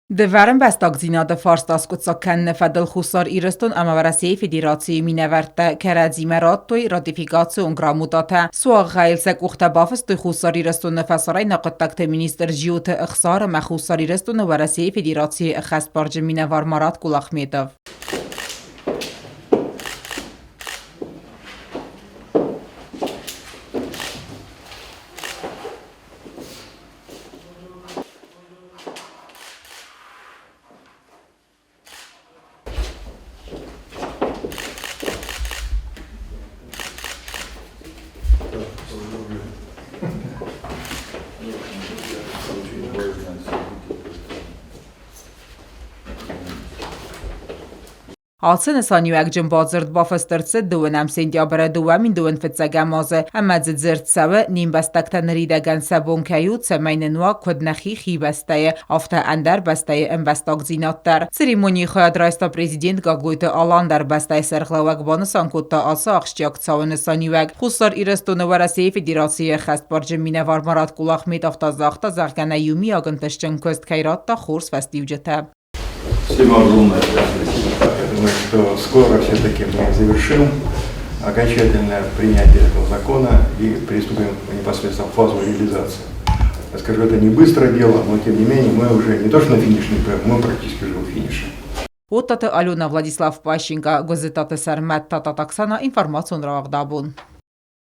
Дывӕр ӕмбӕстагдзинады фарст аскъуыддзаг кӕныны фӕдыл Хуссар Ирыстон ӕмӕ Уӕрӕсейы Федерацийы минӕвӕрттӕ кӕрӕдзимӕ радтой ратификацион грамотатӕ. Суагъӕйыл сӕ къухтӕ бафыстой Хуссар Ирыстоны фӕсарӕйнаг хъуыддӕгты министр Джиоты Ӕхсар ӕмӕ Хуссар Ирыстоны Уӕрӕсейы Федерацийы ӕххӕстбарджын минӕвар Марат Кулахметов. Ацы нысаниуӕгджын бадзырд бафыст ӕрцыд дыууынӕм сентябры 2025 азы ӕмӕ дзы дзырд цӕуы, не мбӕстӕгтӕ ныридӕгӕн сӕ бон кӕй у, цӕмӕй нын уа куыд нӕхи хи бӕстӕйы, афтӕ ӕндӕр бӕстӕйы ӕмбӕстагдзинад дӕр. Церемонийы хайад райста президент Гаглойты Алан дӕр. Бӕстӕйы сӕргълӕууӕг банысан кодта ацы ахсджиаг цауы нысаниуӕг. Хуссар Ирыстоны Уӕрӕсейы Федерацийы ӕххӕстбарджын минӕвар Марат Кулахметов та загъта, зӕгъгӕ, нӕ иумиаг ӕнтыстджын куыст кӕй радта хорз фӕстиуджытӕ. Спасибо огромное. Я думаю, что скоро все-таки мы завершим окончательное принятие этого закона и приступим непосредственно в фазу реализации. Я скажу, это не быстрое дело, но тем не менее мы уже не то что на финишной прямой, мы практически уже у финиша. Оттаты Алена, Владислав Пащенко, Гуызытаты Сӕрмӕт, Татат Оксана, информацион рауагъдабон.